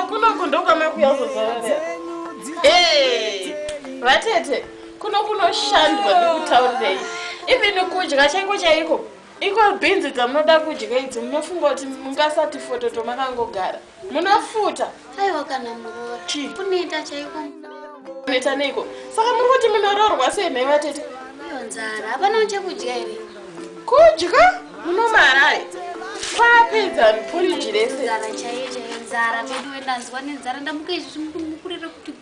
Kunoku ndokwamakuya kuzozororera. Ee, vatete, kuno kunoshandwa, ndikutaurirei. Even kudya chaiko chaiko, iko bhinzi dzamunoda kudya idzi, munofunga kuti mungasati fototo makangogara, munofuta. Aiwa, kana muroora. Chii? Kunoita chaiko. Noita neiko? Saka muri kuti munoroorwa sei nhai, vatete? Iyo nzara, hapana chekudya here? Kudya muno muHarare kwapedza poriji rese. Nzara chaiyo chaiyo, nzara vedu. Ndanzwa nenzara, ndamuka izvi mukurira kuti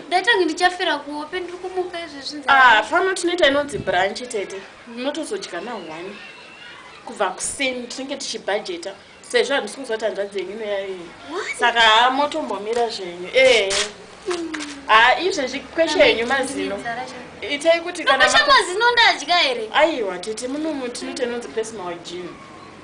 ndaitange ndichafira kuhope, ndiri kumuka izvezvi nzara. Ah, pano tinoita inonzi brunch, tete. Munotozodya na1 kubva kuseni, tinenge tichibhajeta sezvo handisi kuziva kuti hanzvadzi yenyu inoyaii. Saka ha, motombomira zvenyu. Ee, ha, izvezvi kweshe henyu mazino. Nzara chaiyo. Itai kuti kana Nakwasha mazino ndadya here? Aiwa tete, munomu tinoita inonzi personal hygiene,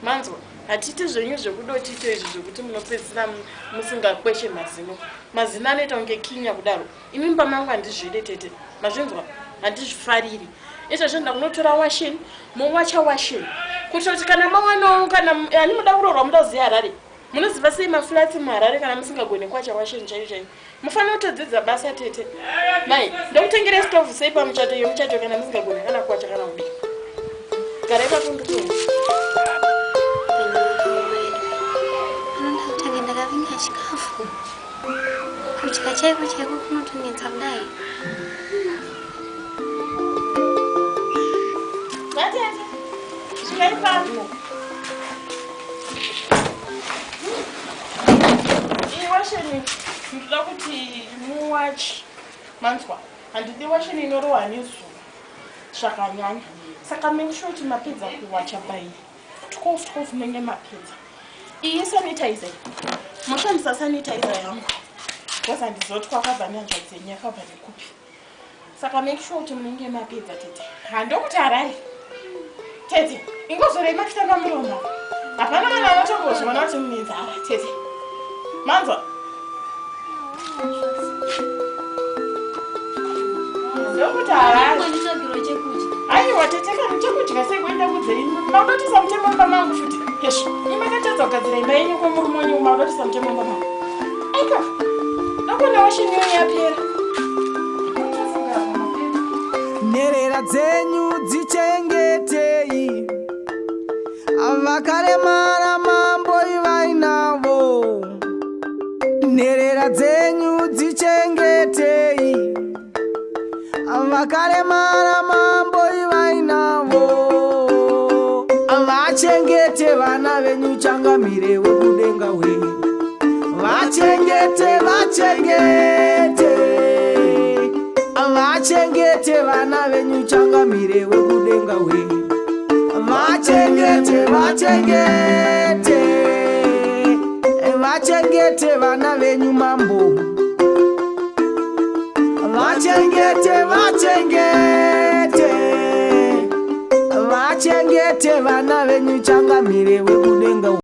manzwa? Hatiiti zvenyu zvekudotito izvi zvekuti munopedzisira musingakweshe mazino. Mazino anoita kunge kinya kudaro. Imi mumba mangu handizvide, tete, mazvinzwa? Handizvifariri izvezvo. Nda kunotora washeni, mowacha washeni, kuitira kuti kana mawanawo, kana ani muda kuroorwa, muda kuziva Harare, munoziva sei maflats muHarare kana musingagoni kuwacha washeni chaiyo chaiyo? Mufanira kutodzidza basa, tete. Mai, ndokutengere stovhu sei pamuchato yemuchato kana musingagoni kana kuwacha kana kubika? Garai papo, ndikuona. Anoda kutange ndakavinga chikafu. Kudya chaiko chaiko kunotonetsa kudai. Vatete, svikai pano. Iyi washeni ndoda kuti muwachi, manzwa? Handidi washeni inorohwa nezuva zvakanyanya, saka make sure kuti mapedza kuwacha by 12 12 munenge mapedza. Iyi sanitizer, moshandisa sanitizer yangu because handizoti kwakabva nehanzvadzi yenyu, yakabva nekupi. Saka make sure kuti munenge mapedza, tete. Handokuti Harare, tete, ingozorei mafuta pamuromo, hapana vanhu vanotombozviona kuti mune nzara, tete, manzwa? Ndokuti Harare. Nditsvagirwa chekudya. Aiwa tete, kana chekudya sei kuenda kudzei? Maudotisa mutemo mumba mangu futi. Hezvo, imakatadza kugadzira imba yenyu kwemurume wenyu, maudotisa mutemo mumba mangu. Aika, ndokona washeni yenyu yapera. Nherera dzenyu dzichengetei, vakaremara mambo ivai navo. Nherera dzenyu dzichengetei, vakaremara mambo ivai navo. Vachengete vana venyu, changamire wekudenga we. Vachengete, vachengete, vachengete vana venyu, changamire wekudenga we. Vachengete, vachengete, vachengete vana venyu mambo. Vachengete, vachengete, vachengete vana venyu, changamire wekudenga.